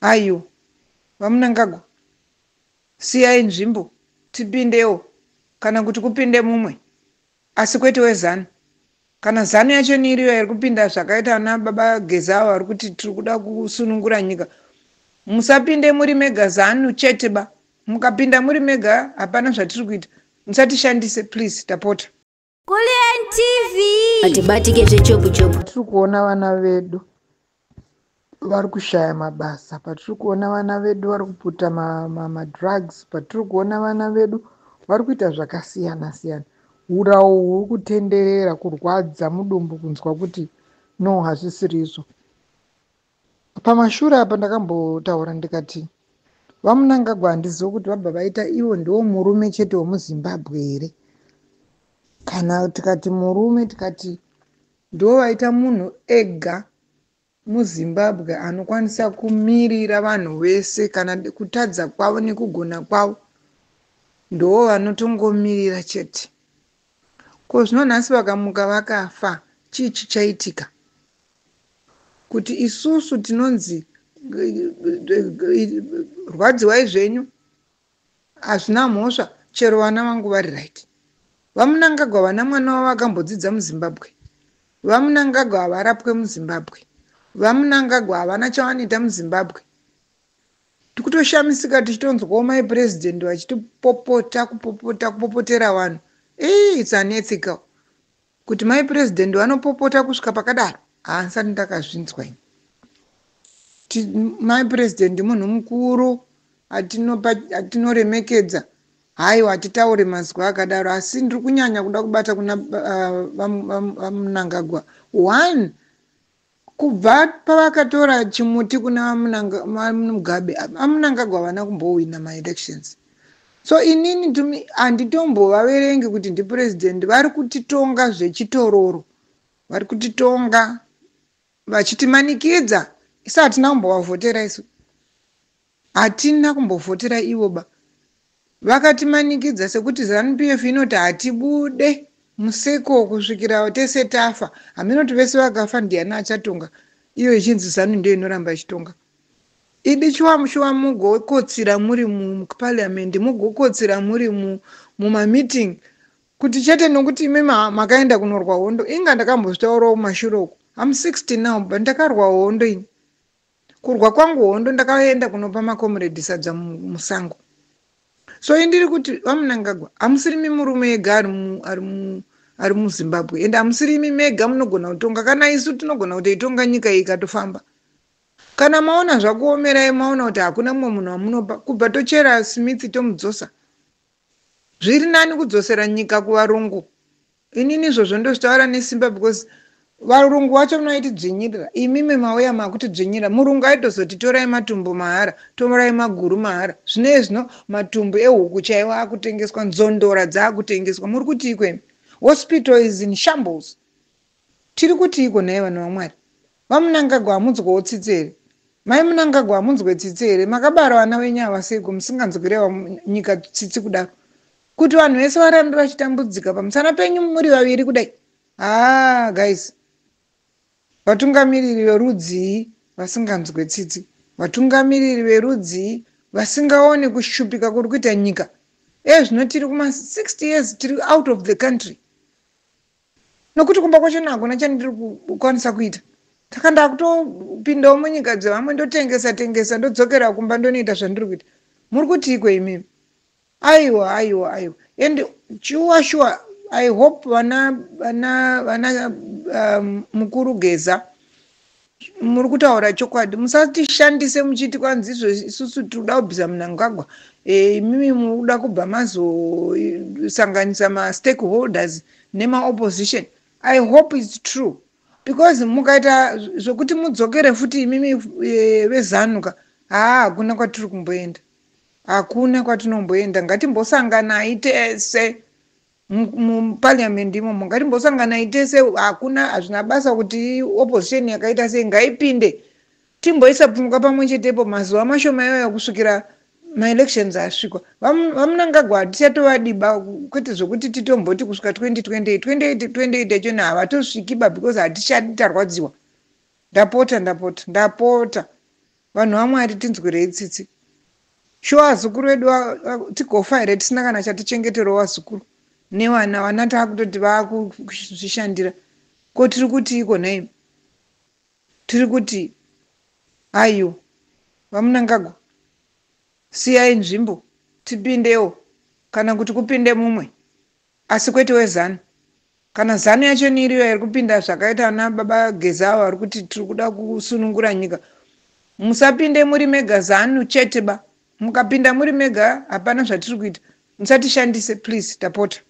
Aiwa, VaMnangagwa, siyai nzvimbo tipindewo, kana kuti kupinde mumwe, asi kwete weZanu. Kana Zanu yacho iriyo iri kupinda zvakaita ana baba Geza avo vari kuti tiri kuda kusunungura nyika, musapinde muri mega Zanu chete ba. Mukapinda muri mega, hapana zvatiri kuita. Musatishandise, please, tapota. Kulliant TV. Atibatike zvechopu chopu. Patiri kuona vana vedu vari kushaya mabasa, patiri kuona vana vedu vari kuputa madrugs, patiri kuona vana vedu vari kuita zvakasiyana siyana, urawo huri kutenderera, kurwadza mudumbu kunzwa kuti no, hazvisiri izvo. Pamashure apa ndakambotaura ndikati VaMnangagwa, handizivi kuti vabva vaita ivo ndiwo murume chete wemuZimbabwe here. Kana tikati murume, tikati ndiwo vaita munhu ega muZimbabwe anokwanisa kumirira vanhu vese, kana kutadza kwavo nekugona kwavo, ndo vanotongomirira chete. Ko zvino nhasi vakamuka vakafa, chii chichaitika? Kuti isusu tinonzi rwadziwai zvenyu, hazvina mhosva, chero vana vangu vari right. VaMnangagwa, vana mwana wavo vakambodzidza muZimbabwe? VaMnangagwa havarapwe muZimbabwe. VaMnangagwa havana chavanoita muZimbabwe. Tikutoshamisika tichitonzwawo mai Purezidendi vachitipopota, kupopota, kupopotera vanhu. Ii, it's unethical kuti mai Purezidendi vanopopota kusvika pakadaro. Haasati ndakazvinzwa ini. Mai Purezidendi munhu mukuru atinoremekedza. Haiwa, hatitaure mazwi akadaro, asi ndiri kunyanya kuda kubata kuna VaMnangagwa. One, kubva pavakatora chimuti kuna Mugabe, VaMnangagwa havana kumbowina maelections. So inini handitombovaverengi kuti ndipurezidendi. Vari kutitonga zvechitororo, vari kutitonga vachitimanikidza. Isu hatina kumbovavhotera, isu hatina kumbovhotera ivo ba. Vakatimanikidza sekuti ZANU PF inoti hatibude museko kusvikira tese tafa. Haminoti vese vakafa, ndiani achatonga, iyo ichinzi ZANU ndiyo inoramba ichitonga? Idi shuwa mugokotsira muri muparliament, mugokotsira muri mumameeting kuti chete nokuti imi makaenda kunorwa hondo. Inga ndakambozvitaurawo kumashure uku, am 60 now, but ndakarwa hondo ini. Kurwa kwangu hondo, ndakaenda kunopa makomredi sadza musango. So indiri kuti VaMnangagwa, hamusirimi murume ega ari muZimbabwe, ende hamusirimi mega munogona kutonga. Kana isu tinogona kutoitonga nyika iyi ikatofamba. Kana maona zvakuomerai, maona kuti hakuna mumwe munhu wamunopa, kubva tochera Smith tomudzosa. Zviri nani kudzosera nyika kuvarungu. Inini izvozvo ndozvitaura nesimba, because varungu vacho munoitidzvinyirira. Imimi mauya makutidzvinyirira. Murungu aitozoti torai matumbu mahara, torai maguru mahara. Zvino zvino matumbu ehuku chaiwo akutengeswa, nzondora dzaakutengeswa. Muri kuti ikwemi? Hospital is in shambles. Tiri kuti iko nhai, vanhu vaMwari? VaMnangagwa, hamunzwawo tsitsi here? Mai Mnangagwa, hamunzwe tsitsi here? Makabara vana venyu ava seiko musinganzwirewa nyika tsitsi kudaro, kuti vanhu vese varambe vachitambudzika pamusana penyu muri vaviri kudai? Haa guys, vatungamiriri verudzii vasinganzwe tsitsi? Vatungamiriri verudzii vasingaoni kushupika kuri kuita nyika? E, zvino tiri kuma60 years tiri out of the country, nokuti kumba kwachona hakuna chandiri kukwanisa kuita. Saka ndakutopindawo munyika dzevamwe, ndotengesa tengesa, ndodzokera kumba, ndonoita zvandiri kuita. Muri kutiiko imimi? Aiwa, aiwa, aiwa. And shuwa shuwa, I hope vana mukuru Geza muri kutaura chokwadi. Musatishandise muchiti kwanzi izvo isusu tiri kubvisa Mnangagwa, imimi muri kuda kubva mazosanganisa mastakeholders nemaopposition. I hope it's true, because mukaita zvokuti mudzokere futi imimi veZANU ka, haa, hakuna kwatiri kumboenda, hakuna kwatinomboenda. Ngatimbosanganai tese muparliament imomo, ngatimbosanganai tese. Hakuna, hazvina basa kuti opposition yakaita sei, ngaipinde, timboisa pfungwa pamwe chetepo mazuva mashoma iwayo kusvikira maelections asvikwa. VaMnangagwa hatichatovadiba, kwete zvokuti titomboti kusvika 2028. 2028 yachona havatosvikiba, because hatichadi, tarwadziwa. Ndapota, ndapota, ndapota. Vanhu vaMwari, tinzwirei tsitsi. Shuwa, vazukuru vedu tigofa here tisina kana chatichengeterawo vazukuru nevana? Vana taakutoti vaakuzvishandira. Ko tiri kuti iko nhai? Tiri kuti aiwa, VaMunangagwa, siyai nzvimbo tipindewo, kana kuti kupinde mumwe, asi kwete weZANU. Kana ZANU yacho iriyo iri kupinda zvakaita ana baba Geza avo vari kuti tiri kuda kusunungura nyika, musapinde muri mega ZANU chete ba. Mukapinda muri mega, hapana zvatiri kuita. Musatishandise, please, tapota.